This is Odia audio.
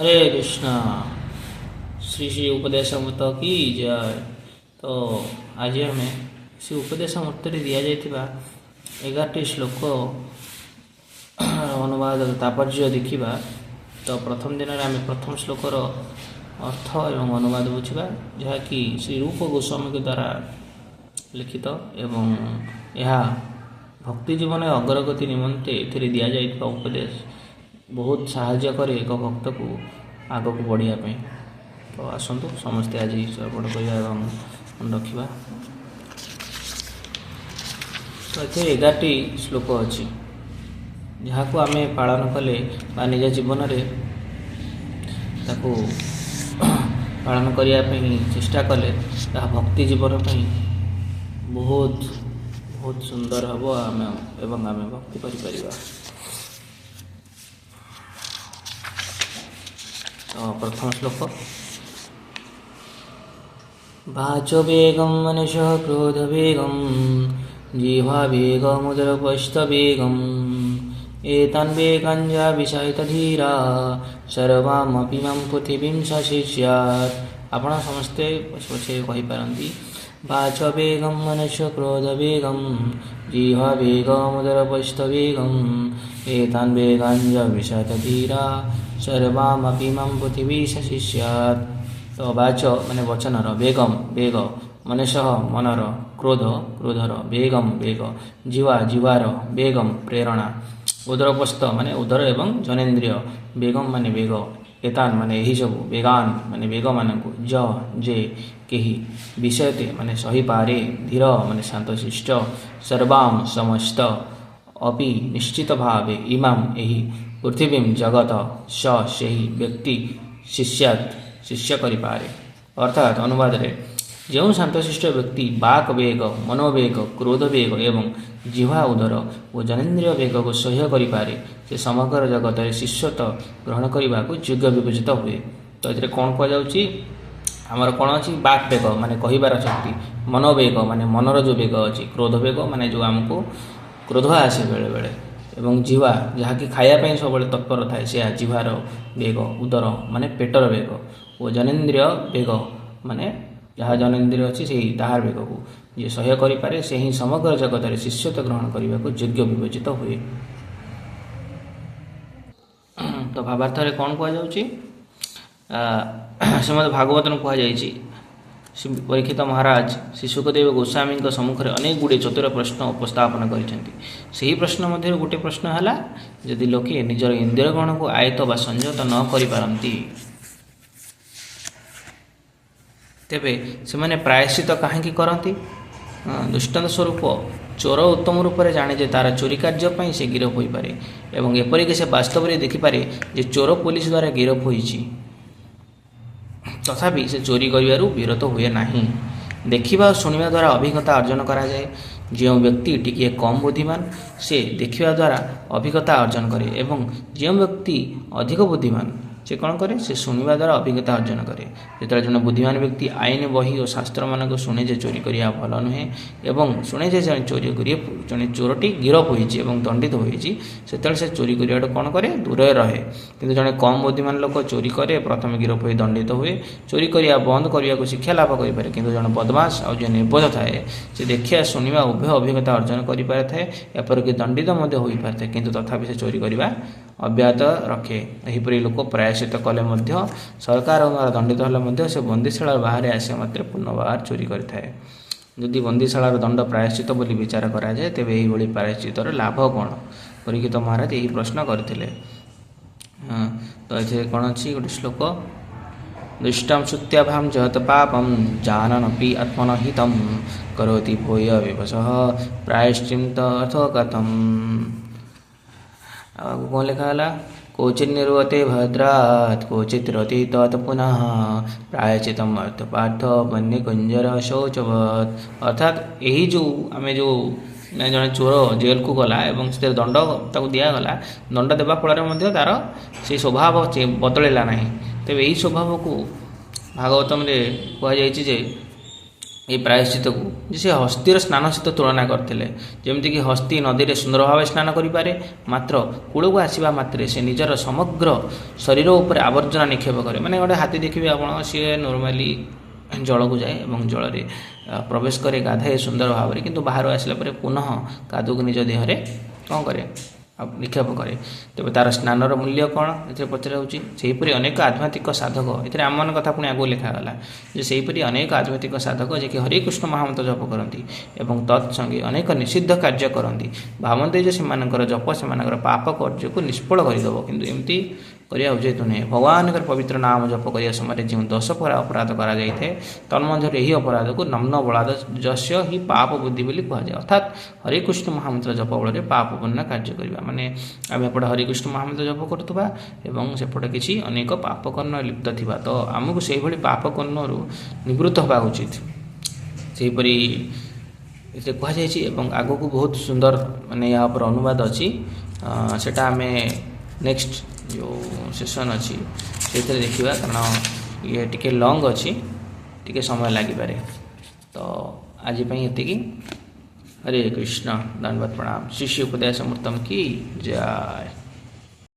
ହରେ କୃଷ୍ଣ। ଶ୍ରୀ ଶ୍ରୀ ଉପଦେଶାମୃତ କି ଜୟ। ତ ଆଜି ଆମେ ସେ ଉପଦେଶାମୃତରେ ଦିଆଯାଇଥିବା 11ଟି ଶ୍ଲୋକ ଅନୁବାଦ ତାତ୍ପର୍ଯ୍ୟ ଦେଖିବା। ତ ପ୍ରଥମ ଦିନରେ ଆମେ ପ୍ରଥମ ଶ୍ଲୋକର ଅର୍ଥ ଏବଂ ଅନୁବାଦ ବୁଝିବା, ଯାହାକି ଶ୍ରୀ ରୂପ ଗୋସ୍ୱାମୀଙ୍କ ଦ୍ୱାରା ଲିଖିତ ଏବଂ ଏହା ଭକ୍ତି ଜୀବନରେ ଅଗ୍ରଗତି ନିମନ୍ତେ ଏଥିରେ ଦିଆଯାଇଥିବା ଉପଦେଶ ବହୁତ ସାହାଯ୍ୟ କରେ ଏକ ଭକ୍ତକୁ ଆଗକୁ ବଢ଼ିବା ପାଇଁ। ତ ଆସନ୍ତୁ ସମସ୍ତେ ଆଜି ଶ୍ରବଣ କରିବା ଏବଂ ମନେ ରଖିବା। ତ ଏଥିରେ 11ଟି ଶ୍ଲୋକ ଅଛି, ଯାହାକୁ ଆମେ ପାଳନ କଲେ ବା ନିଜ ଜୀବନରେ ତାକୁ ପାଳନ କରିବା ପାଇଁ ଚେଷ୍ଟା କଲେ ତାହା ଭକ୍ତି ଜୀବନ ପାଇଁ ବହୁତ ବହୁତ ସୁନ୍ଦର ହେବ ଆମେ ଏବଂ ଆମେ ଭକ୍ତି କରିପାରିବା। ତ ପ୍ରଥମ ଶ୍ଲୋକ, ବାଚ ବେଗಂ ମନସଃ କ୍ରୋଧ ବେଗಂ ଜିହ୍ବା ବେଗମୁଦରପସ୍ଥ ବେଗಂ ଏତାନ୍ ବେଗାନ୍ ଯା ବିଷାୟିତ ଧୀରା ସର୍ବାମପି ମାಂ ପୃଥିବୀं ସଶିଷ୍ୟାत्। ଆପଣ ସମସ୍ତେ ପଛେ ପଛେ କହିପାରନ୍ତି। ବାଚ ବେଗಂ ମନସ କ୍ରୋଧ ବେଗಂ ଜିହ୍ବା ବେଗମୁଦରପସ୍ଥ ବେଗಂ ଏତାନ୍ ବେଗାନ୍ ଯା ବିଷାୟିତ ଧୀରା ସର୍ବାମପି ମାಂ ପୃଥିବୀ ସଶିଷ୍ୟାत्। ତ ବାଚ ମାନେ ବଚନର, ବେଗମ ବେଗ, ମନସଃ ମନର, କ୍ରୋଧ କ୍ରୋଧର, ବେଗମ ବେଗ, ଜିହ୍ବା ଜିହ୍ବାର, ବେଗମ ପ୍ରେରଣା, ଉଦରପସ୍ଥ ମାନେ ଉଦର ଏବଂ ଜନେନ୍ଦ୍ରିୟ, ବେଗମ ମାନେ ବେଗ, ଏତାନ ମାନେ ଏହି ସବୁ, ବେଗାନ ମାନେ ବେଗମାନଙ୍କୁ, ଜ ଯେ କେହି, ବିଷୟତେ ମାନେ ସହିପାରେ, ଧୀର ମାନେ ଶାନ୍ତଶିଷ୍ଟ, ସର୍ବାମ ସମସ୍ତ, ଅପି ନିଶ୍ଚିତ ଭାବେ, ଇମାମ ଏହି, ପୃଥିବୀମ ଜଗତ, ସ ସେହି ବ୍ୟକ୍ତି, ଶିଷ୍ୟାତ୍ ଶିଷ୍ୟ କରିପାରେ। ଅର୍ଥାତ୍ ଅନୁବାଦରେ ଯେଉଁ ଶାନ୍ତଶିଷ୍ଟ ବ୍ୟକ୍ତି ବାକ ବେଗ, ମନୋବେଗ, କ୍ରୋଧ ବେଗ ଏବଂ ଜିହ୍ବା ଉଦର ଓ ଜନେନ୍ଦ୍ରିୟ ବେଗକୁ ସହ୍ୟ କରିପାରେ, ସେ ସମଗ୍ର ଜଗତରେ ଶିଷ୍ୟତ୍ୱ ଗ୍ରହଣ କରିବାକୁ ଯୋଗ୍ୟ ବିବେଚିତ ହୁଏ। ତ ଏଥିରେ କ'ଣ କୁହାଯାଉଛି? ଆମର କ'ଣ ଅଛି? ବାକ୍ ବେଗ ମାନେ କହିବାର ଶକ୍ତି, ମନୋବେଗ ମାନେ ମନର ଯେଉଁ ବେଗ ଅଛି, କ୍ରୋଧ ବେଗ ମାନେ ଯେଉଁ ଆମକୁ କ୍ରୋଧ ଆସେ ବେଳେବେଳେ, ଏବଂ ଜିହ୍ବା ଯାହାକି ଖାଇବା ପାଇଁ ସବୁବେଳେ ତତ୍ପର ଥାଏ, ସେୟା ଜିହ୍ବାର ବେଗ, ଉଦର ମାନେ ପେଟର ବେଗ, ଓ ଜନେନ୍ଦ୍ରିୟ ବେଗ ମାନେ ଯାହା ଜନେନ୍ଦ୍ରିୟ ଅଛି ସେଇ ତାହାର ବେଗକୁ ଯିଏ ସହ୍ୟ କରିପାରେ, ସେ ହିଁ ସମଗ୍ର ଜଗତରେ ଶିଷ୍ୟତ୍ୱ ଗ୍ରହଣ କରିବାକୁ ଯୋଗ୍ୟ ବିବେଚିତ ହୁଏ। ତ ଭାବାର୍ଥରେ କ'ଣ କୁହାଯାଉଛି? ଶ୍ରୀମଦ୍ ଭାଗବତରୁ କୁହାଯାଇଛି, ପରୀକ୍ଷିତ ମହାରାଜ ଶ୍ରୀ ଶୁକଦେବ ଗୋସ୍ୱାମୀଙ୍କ ସମ୍ମୁଖରେ ଅନେକ ଗୁଡ଼ିଏ ଚତୁର ପ୍ରଶ୍ନ ଉପସ୍ଥାପନ କରିଛନ୍ତି। ସେହି ପ୍ରଶ୍ନ ମଧ୍ୟରୁ ଗୋଟେ ପ୍ରଶ୍ନ ହେଲା, ଯଦି ଲୋକେ ନିଜର ଇନ୍ଦ୍ରିୟଗଣକୁ ଆୟତ୍ତ ବା ସଂଯତ ନ କରିପାରନ୍ତି, ତେବେ ସେମାନେ ପ୍ରାୟଶ୍ଚିତ କାହିଁକି କରନ୍ତି? ଦୃଷ୍ଟାନ୍ତ ସ୍ୱରୂପ, ଚୋର ଉତ୍ତମ ରୂପରେ ଜାଣେ ଯେ ତାର ଚୋରି କାର୍ଯ୍ୟ ପାଇଁ ସେ ଗିରଫ ହୋଇପାରେ, ଏବଂ ଏପରିକି ସେ ବାସ୍ତବରେ ଦେଖିପାରେ ଯେ ଚୋର ପୋଲିସ ଦ୍ୱାରା ଗିରଫ ହୋଇଛି, ତଥାପି ସେ ଚୋରି କରିବାରୁ ବିରତ ହୁଏ ନାହିଁ। ଦେଖିବା ଓ ଶୁଣିବା ଦ୍ୱାରା ଅଭିଜ୍ଞତା ଅର୍ଜନ କରାଯାଏ। ଯେଉଁ ବ୍ୟକ୍ତି ଟିକିଏ କମ୍ ବୁଦ୍ଧିମାନ, ସେ ଦେଖିବା ଦ୍ୱାରା ଅଭିଜ୍ଞତା ଅର୍ଜନ କରେ, ଏବଂ ଯେଉଁ ବ୍ୟକ୍ତି ଅଧିକ ବୁଦ୍ଧିମାନ, ସେ କ'ଣ କରେ? ସେ ଶୁଣିବା ଦ୍ୱାରା ଅଭିଜ୍ଞତା ଅର୍ଜନ କରେ। ଯେତେବେଳେ ଜଣେ ବୁଦ୍ଧିମାନ ବ୍ୟକ୍ତି ଆଇନ ବହି ଓ ଶାସ୍ତ୍ରମାନଙ୍କୁ ଶୁଣେ ଯେ ଚୋରି କରିବା ଭଲ ନୁହେଁ, ଏବଂ ଶୁଣେ ଯେ ଜଣେ ଚୋରି କରି ଜଣେ ଚୋରଟି ଗିରଫ ହୋଇଛି ଏବଂ ଦଣ୍ଡିତ ହୋଇଛି, ସେତେବେଳେ ସେ ଚୋରି କରିବାଠୁ କ'ଣ କରେ? ଦୂରରେ ରହେ। କିନ୍ତୁ ଜଣେ କମ୍ ବୁଦ୍ଧିମାନ ଲୋକ ଚୋରି କରେ, ପ୍ରଥମେ ଗିରଫ ହୋଇ ଦଣ୍ଡିତ ହୁଏ, ଚୋରି କରିବା ବନ୍ଦ କରିବାକୁ ଶିକ୍ଷା ଲାଭ କରିପାରେ। କିନ୍ତୁ ଜଣେ ବଦମାସ ଆଉ ଯିଏ ନିର୍ବୋଧ ଥାଏ, ସେ ଦେଖିବା ଶୁଣିବା ଉଭୟ ଅଭିଜ୍ଞତା ଅର୍ଜନ କରିପାରିଥାଏ, ଏପରିକି ଦଣ୍ଡିତ ମଧ୍ୟ ହୋଇପାରିଥାଏ, କିନ୍ତୁ ତଥାପି ସେ ଚୋରି କରିବା ଅବ୍ୟାହତ ରଖେ। ଏହିପରି ଲୋକ ପ୍ରାୟଶ୍ଚିତ କଲେ ମଧ୍ୟ, ସରକାରଙ୍କ ଦ୍ୱାରା ଦଣ୍ଡିତ ହେଲେ ମଧ୍ୟ, ସେ ବନ୍ଦିଶାଳାରୁ ବାହାରେ ଆସିବା ମାତ୍ରେ ପୁନର୍ବାର ଚୋରି କରିଥାଏ। ଯଦି ବନ୍ଦିଶାଳାର ଦଣ୍ଡ ପ୍ରାୟଶ୍ଚିତ ବୋଲି ବିଚାର କରାଯାଏ, ତେବେ ଏହିଭଳି ପ୍ରାୟଶ୍ଚିତର ଲାଭ କ'ଣ? ପରୀକ୍ଷିତ ମହାରାଜ ଏହି ପ୍ରଶ୍ନ କରିଥିଲେ। ତ ଏଥିରେ କ'ଣ ଅଛି? ଗୋଟେ ଶ୍ଲୋକ, ଦୃଷ୍ଟಂ ଶ୍ରୁତ୍ୟାଭାಂ ଜହତ ପାପಂ ଜାନନପି ଆତ୍ମନହିତಂ କରୋତି ଭୂୟ ବିବଶଃ ପ୍ରାୟଶ୍ଚିନ୍ତ ଅର୍ଥ କଥମ୍। ଆଉ ଆଗକୁ କ'ଣ ଲେଖା ହେଲା? କ୍ୱଚିତ୍ ନିର୍ବତେ ଭଦ୍ରାତ୍ କ୍ୱଚିତ୍ ରତି ତତ୍ ପୁନଃ ପ୍ରାୟଶ୍ଚିତମ୍ ଅର୍ଥ ପାର୍ଥ ବନ୍ୟକୁଞ୍ଜର ଶୌଚବତ୍। ଅର୍ଥାତ୍ ଏହି ଯେଉଁ ଆମେ ଯେଉଁ ଜଣେ ଚୋର ଜେଲକୁ ଗଲା ଏବଂ ସେଥିରେ ଦଣ୍ଡ ତାକୁ ଦିଆଗଲା, ଦଣ୍ଡ ଦେବା ଫଳରେ ମଧ୍ୟ ତାର ସେଇ ସ୍ୱଭାବ ବଦଳିଲା ନାହିଁ। ତେବେ ଏହି ସ୍ୱଭାବକୁ ଭାଗବତମରେ କୁହାଯାଇଛି ଯେ ଏଇ ପ୍ରାୟଶ୍ଚିତ୍ତକୁ ଯେ ସେ ହସ୍ତୀର ସ୍ନାନ ସହିତ ତୁଳନା କରିଥିଲେ। ଯେମିତିକି ହସ୍ତି ନଦୀରେ ସୁନ୍ଦର ଭାବେ ସ୍ନାନ କରିପାରେ, ମାତ୍ର କୂଳକୁ ଆସିବା ମାତ୍ରେ ସେ ନିଜର ସମଗ୍ର ଶରୀର ଉପରେ ଆବର୍ଜନା ନିକ୍ଷେପ କରେ। ମାନେ ଗୋଟେ ହାତୀ ଦେଖିବେ ଆପଣ, ସିଏ ନର୍ମାଲି ଜଳକୁ ଯାଏ ଏବଂ ଜଳରେ ପ୍ରବେଶ କରେ, ଗାଧାଏ ସୁନ୍ଦର ଭାବରେ, କିନ୍ତୁ ବାହାରୁ ଆସିଲା ପରେ ପୁନଃ କାଦୁଅକୁ ନିଜ ଦେହରେ କ'ଣ କରେ? ଆଉ ନିକ୍ଷେପ କରେ। ତେବେ ତା'ର ସ୍ନାନର ମୂଲ୍ୟ କ'ଣ, ଏଥିରେ ପଚରା ହେଉଛି। ସେହିପରି ଅନେକ ଆଧ୍ୟାତ୍ମିକ ସାଧକ, ଏଥିରେ ଆମମାନଙ୍କ କଥା ପୁଣି ଆଗକୁ ଲେଖାଗଲା ଯେ ସେହିପରି ଅନେକ ଆଧ୍ୟାତ୍ମିକ ସାଧକ ଯିଏକି ହରେ କୃଷ୍ଣ ମହାମନ୍ତ୍ର ଜପ କରନ୍ତି ଏବଂ ତତ୍ ସଙ୍ଗେ ଅନେକ ନିଷିଦ୍ଧ କାର୍ଯ୍ୟ କରନ୍ତି, ଭାବନ୍ତି ଯେ ସେମାନଙ୍କର ଜପ ସେମାନଙ୍କର ପାପ କାର୍ଯ୍ୟକୁ ନିଷ୍ଫଳ କରିଦେବ। କିନ୍ତୁ ଏମିତି କରିବା ଉଚିତ ନୁହେଁ। ଭଗବାନଙ୍କର ପବିତ୍ର ନାମ ଜପ କରିବା ସମୟରେ ଯେଉଁ 10 ପ୍ରକାର ଅପରାଧ କରାଯାଇଥାଏ, ତନ୍ମଧ୍ୟରୁ ଏହି ଅପରାଧକୁ ନମ୍ନ ବଳାଦ ଯସ୍ୟ ହିଁ ପାପ ବୁଦ୍ଧି ବୋଲି କୁହାଯାଏ। ଅର୍ଥାତ୍ ହରେ କୃଷ୍ଣ ମହାମନ୍ତ୍ର ଜପ ବଳରେ ପାପ ପୂର୍ଣ୍ଣ କାର୍ଯ୍ୟ କରିବା, ମାନେ ଆମେ ଏପଟେ ହରେ କୃଷ୍ଣ ମହାମନ୍ତ୍ର ଜପ କରୁଥିବା ଏବଂ ସେପଟେ କିଛି ଅନେକ ପାପ କର୍ମ ଲିପ୍ତ ଥିବା, ତ ଆମକୁ ସେଇଭଳି ପାପ କର୍ମରୁ ନିବୃତ୍ତ ହେବା ଉଚିତ, ସେହିପରି ଏଥିରେ କୁହାଯାଇଛି। ଏବଂ ଆଗକୁ ବହୁତ ସୁନ୍ଦର ମାନେ ଏହା ଉପରେ ଅନୁବାଦ ଅଛି, ସେଟା ଆମେ ନେକ୍ସଟ ଯେଉଁ ସେସନ୍ ଅଛି ସେଇଥିରେ ଦେଖିବା, କାରଣ ଇଏ ଟିକେ ଲଙ୍ଗ୍ ଅଛି, ଟିକେ ସମୟ ଲାଗିପାରେ। ତ ଆଜି ପାଇଁ ଏତିକି। ହରେ କୃଷ୍ଣ, ଧନ୍ୟବାଦ, ପ୍ରଣାମ। ଶିଷ୍ୟ ଉପଦେଶ ମୂର୍ତ୍ତମ କି ଜୟ।